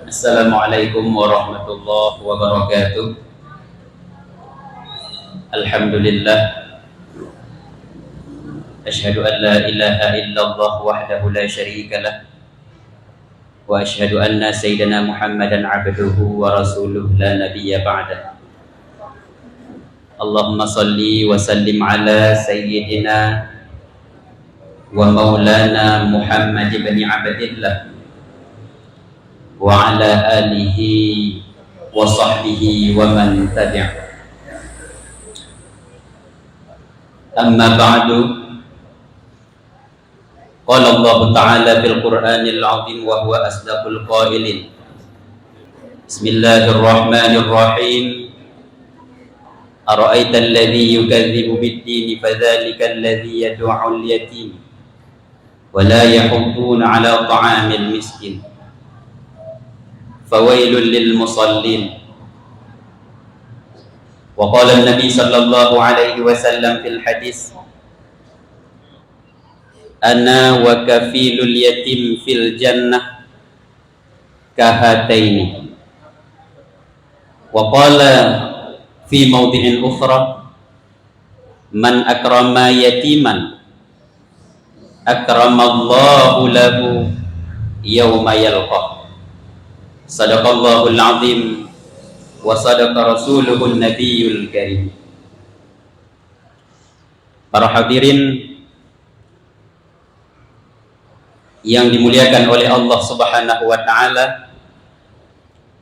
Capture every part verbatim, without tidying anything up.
Assalamualaikum warahmatullahi wabarakatuh. Alhamdulillah. Asyhadu an la ilaha illallah wahdahu la syarika lah. Wa asyhadu anna sayyidana Muhammadan abduhu wa rasuluh la nabiyya ba'dah. Allahumma salli wa sallim ala sayyidina wa maulana Muhammad ibn Abdillah wa ala alihi wa sahbihi wa man tabi'ah. Amma ba'du. Qala Allahu ta'ala fil Qur'anil azim wa huwa asdaqul qailin. Bismillahirrahmanirrahim. Ara'aital ladzi yukadzibu bid-din fadzalikal ladzi yad'ul yatim wa la yahuddu 'ala ta'amil miskin. Fawailul lil musallin. Wa qala an-nabi sallallahu alaihi wasallam fil hadis, "Ana wa kafilul yatim fil jannah kahataini." Wa qala fi mawdi'in ukhra, "Man akrama yatiman akramallahu lahu yauma yalqah." Sadaqallahul azim wa sadaqa rasuluhun nabiyul karim. Para hadirin yang dimuliakan oleh Allah Subhanahu wa taala,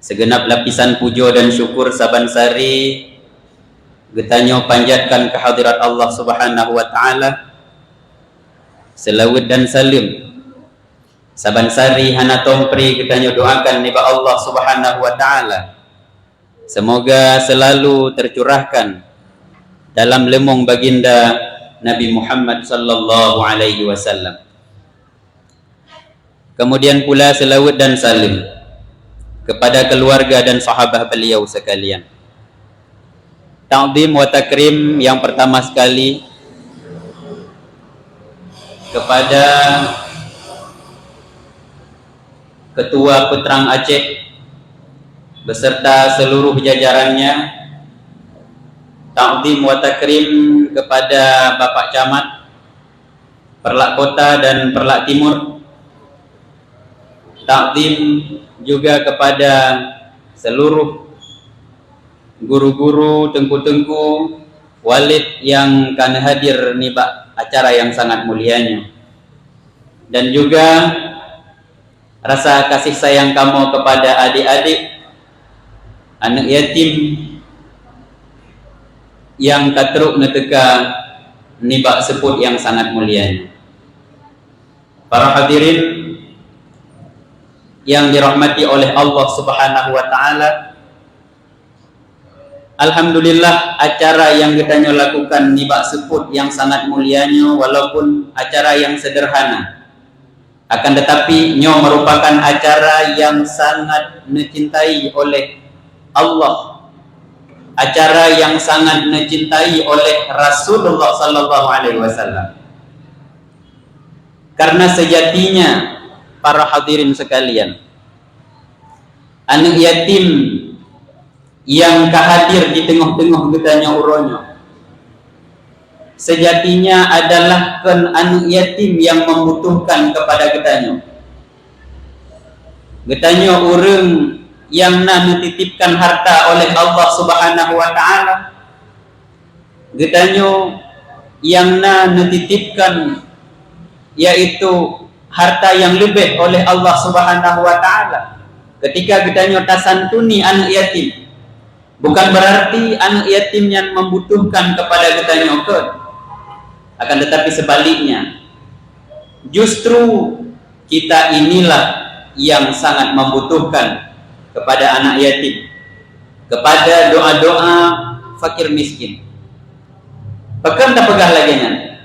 segenap lapisan pujoe dan syukur saban sari geutanyoe panjatkan keu hadirat Allah Subhanahu wa taala. Seulaweuet dan saleuem saban sari hana tom pri geutanyoe doakan nibak Allah Subhanahu wa taala. Semoga selalu tercurahkan dalam leumong baginda Nabi Muhammad sallallahu alaihi wasallam. Kemudian pula seulaweuet dan saleuem kepada keluarga dan sahabat beliau sekalian. Takzim wa takrim yang pertama sekali kepada Ketua Peutrang Aceh beserta seluruh jajarannya, takzim wa takrim kepada Bapak Camat, Perlak Kota dan Perlak Timur, takzim juga kepada seluruh guru-guru, teungku-teungku, walid nyang ka neuhadir nibak acara nyang sangat mulia nyoe. Dan juga rasa kasih sayang kamoe kepada adik-adik, aneuk yatim nyang ka trok neuteuka nibak seupôt nyang sangat mulia nyoe. Para hadirin yang dirahmati oleh Allah Subhanahu wa taala, alhamdulillah, acara nyang geutanyoe lakukan nibak seupôt nyang sangat mulia nyoe, walaupun acara nyang sederhana, akan tetapi nyoe merupakan acara nyang sangat neucintai oleh Allah, acara nyang sangat neucintai oleh Rasulullah sallallahu alaihi wasallam. Karena sejatinya, para hadirin sekalian, aneuk yatim nyang ka hadir di teungoh-teungoh geutanyoe uroe nyoe, sejatinya adalah kon aneuk yatim nyang membutuhkan kepada geutanyoe. Geutanyoe ureuëng nyang na neutitipkan harta oleh Allah Subhanahu wa taala. Geutanyoe nyang na neutitipkan, yaitu harta nyang leubeh oleh Allah Subhanahu wa taala. Ketika geutanyoe tasantuni aneuk yatim, bukan berarti aneuk yatim nyan membutuhkan kepada geutanyoe, kon. Akan tetapi sebaliknya, justru kita inilah yang sangat membutuhkan kepada anak yatim, kepada doa-doa fakir miskin. Pakon tapeugah lagée nyan?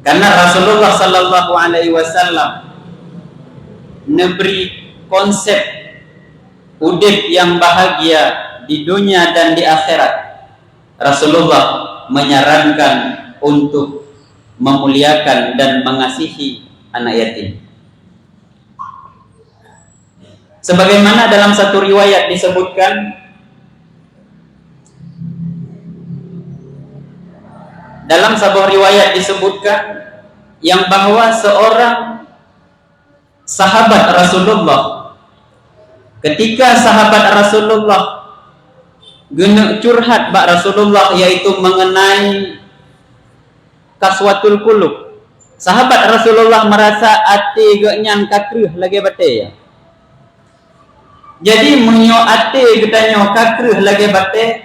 Karena Rasulullah sallallahu alaihi wasallam neubri konsep udeb nyang bahagia di dunia dan di akhirat. Rasulullah menyarankan untuk memuliakan dan mengasihi anak yatim. Sebagaimana dalam satu riwayat disebutkan, dalam sebuah riwayat disebutkan yang bahwa seorang sahabat Rasulullah, ketika sahabat Rasulullah geuneuk curhat bak Rasulullah, yaitu mengenai kaswatul qulub, sahabat Rasulullah merasa até geuh nyan ka kreueh lagée batée. Jadi, meunyoe até geutanyoe ka kreueh lagée batée,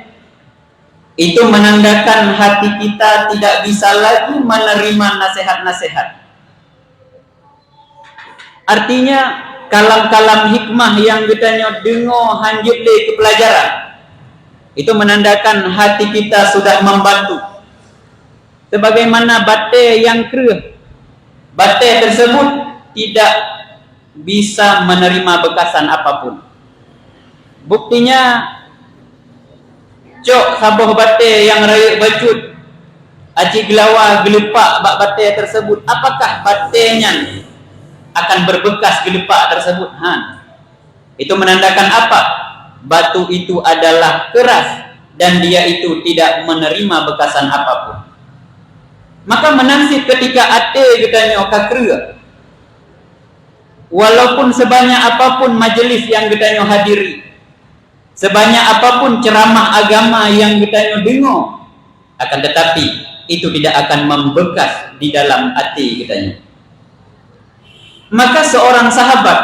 itu menandakan hati kita tidak bisa lagi menerima nasihat-nasihat. Artinya, kalam-kalam hikmah yang geutanyoe deungoe hanjeuet lé keu peulajaran, itu menandakan hati kita sudah membatu. Sebagaimana batée nyang kreueh, batée tersebut tidak bisa menerima bekasan apapun. Buktinya, cok saboh batée nyang rayeuk bacut, aci geulawa geuleupak bak batée tersebut, apakah batée nyan akan berbekas geuleupak tersebut? Han. Itu menandakan apa? Batu itu adalah keras dan dia itu tidak menerima bekasan apapun. Maka meunan cit ketika até geutanyoe ka kreueh, walaupun sebanyak apapun majelis yang geutanyoe hadiri, sebanyak apapun ceramah agama yang geutanyoe deungoe, akan tetapi itu tidak akan membekas di dalam até geutanyoe. Maka seorang sahabat,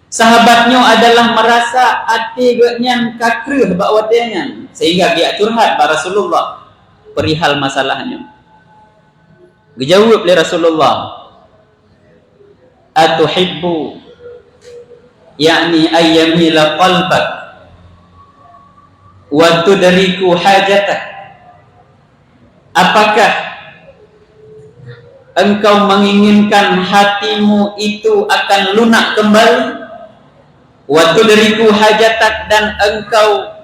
sahabat nyoe adalah merasa até geuh nyan ka kreueh bak watée nyan, sehingga geujak curhat bak Rasulullah perihal masalah nyoe. Geujaweueb lé Rasulullah, "Atuhibbu, yakni ayyamila qalbak, wa tudriku hajatak?" Apakah engkau menginginkan hatimu itu akan lunak kembali? Wa tudriku hajatak, dan engkau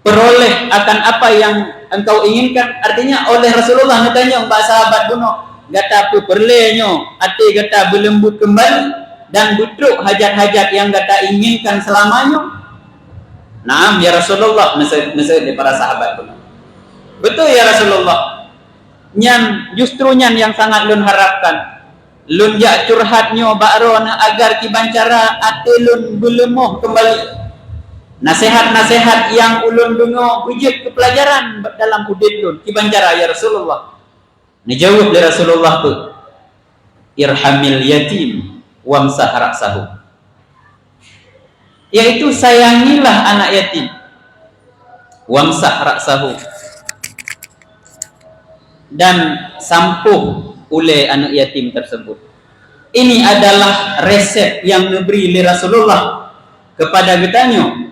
peroleh akan apa yang engkau inginkan? Artinya, oleh Rasulullah neutanyong bak sahabat bunoe, "Gata peue peureulée nyoe até gata beuleumbut kembali dan beutrok hajat-hajat yang gata inginkan selama nyoe?" "Naam, ya Rasulullah," neuseuôt, neuseuôt lé para sahabat bunoe. "Beutôi, ya Rasulullah. Nyan, justru nyan nyang sangat lôn harapkan. Lôn jak curhat nyoe bak Droeneuh agar kiban cara até lôn beuleumoh keumbali. Naseuhat-naseuhat nyang ulôn deungoe beujeuet keu peulajaran dalam udeb lôn. Kiban cara, ya Rasulullah?" Neujaweueb lé Rasulullah peue? "Irhamil yatim wamsah ra'sahu." Yaitu sayangilah anak yatim. Wamsah ra'sahu. Dan sampoh ulée aneuk yatim tersebut. Ini adalah resep yang neubri lé Rasulullah kepada geutanyoe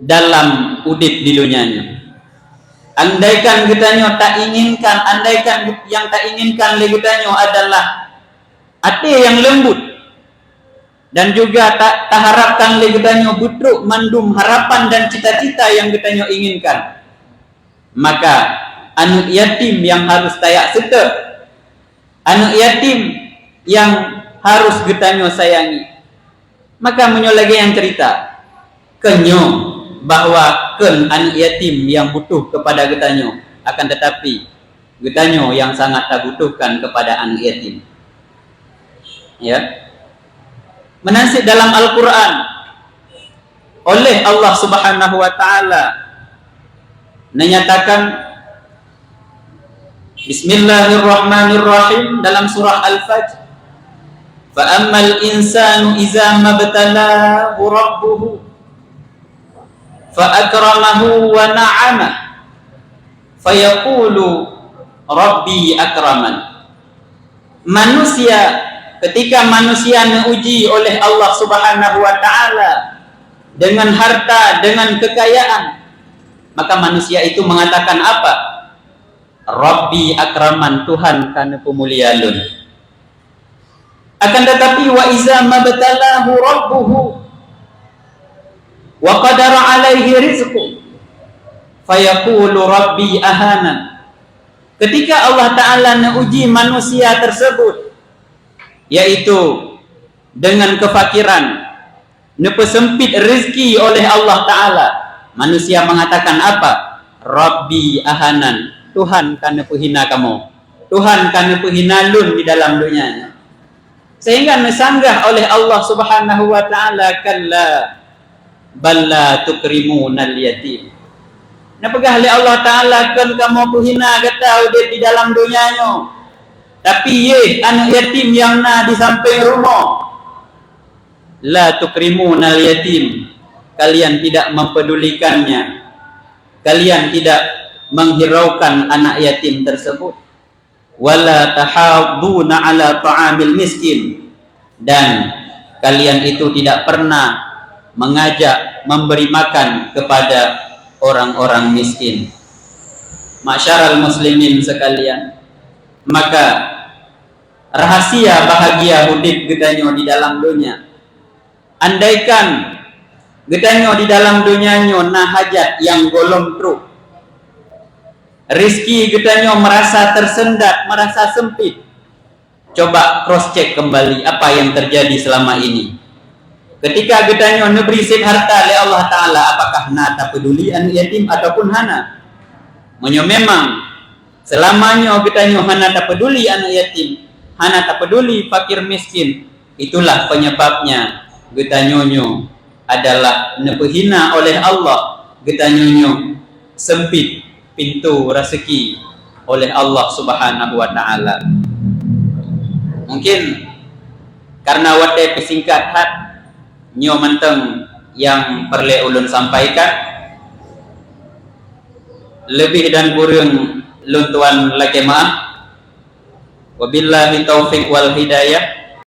dalam udeb di donya nyoe. Andaikan geutanyoe tainginkan, andaikan yang tainginkan lé geutanyoe adalah até nyang leumbut, dan juga ta-, taharapkan lé geutanyoe beutrok mandum harapan dan cita-cita nyang geutanyoe inginkan, maka aneuk yatim nyang harus tajak seutôt, aneuk yatim nyang harus geutanyoe sayangi. Maka meunyoe lagée nyan ceurita, keuh nyoe bahwa kheun aneuk yatim nyang butuh keupada geutanyoe, akan teutapi geutanyoe nyang sangat tabutuhkan keupada aneuk yatim. Ya. Meunan cit dalam Al-Qur'an, oleh Allah Subhanahu wa Ta'ala neunyatakan, Bismillahirrahmanirrahim, dalam surah Al-Fajr, "Fa ammal insanu iza mabtalahu rabbuhu fa akramahu wa na'amah, fa yaqulu rabbi akraman." Manusia, ketika manusia neuji oleh Allah Subhanahu wa Ta'ala dengan harta, dengan kekayaan, maka manusia itu mengatakan apa? "Rabbi akraman, Tuhan ka neupeumulia lôn." Akan tetapi, "Wa iza mabtalahu rabbuhu wa qadara alaihi rizqu, fayaqulu rabbi ahanan." Ketika Allah Ta'ala neuji manusia tersebut, yaitu dengan kefakiran, neupeusempit rezeki oleh Allah Ta'ala, manusia mengatakan apa? "Rabbi ahanan, Tuhan ka neupeuhina kamoe, Tuhan ka neupeuhina lôn di dalam dunia nyoe." Sehingga neusanggah oleh Allah Subhanahu wa Ta'ala, "Kalla, bal la tukrimunal yatim." Neupeugah lé Allah Ta'ala, "Kon kamoe peuhina gata udeb di dalam dunia nyoe, tapi yeh aneuk yatim nyang na di sampéng rumoh. La tukrimunal yatim, kalian tidak mempedulikannya, kalian tidak menghiraukan anak yatim tersebut. Wala tahadduna ala ta'amil miskin, dan kalian itu tidak pernah mengajak memberi makan kepada orang-orang miskin." Ma'syaral muslimin sekalian, maka rahasia bahagia udeb geutanyoe di dalam dunia. Andaikan geutanyoe di dalam dunia nyoe na hajat nyang gohlom trok, rezeki geutanyoe merasa tersendat, merasa sempit, coba cross check kembali apa yang terjadi selama ini. Ketika geutanyoe neubri seb harta lé Allah Ta'ala, apakah na tapeduli aneuk yatim ataupun hana? Meunyoe memang selama nyoe geutanyoe hana tapeduli aneuk yatim, hana tapeduli fakir miskin, itulah penyebabnya geutanyoe nyoe adalah neupeuhina oleh Allah, geutanyoe nyoe sempit pintu rezeki oleh Allah Subhanahu wa Ta'ala. Mungkin karena watée pih singkat that, nyoe mantong nyang peureulée ulôn sampaikan. Leubeh dan kureueng lôn tuan lakée meu'ah. Wabillahi taufiq wal hidayah.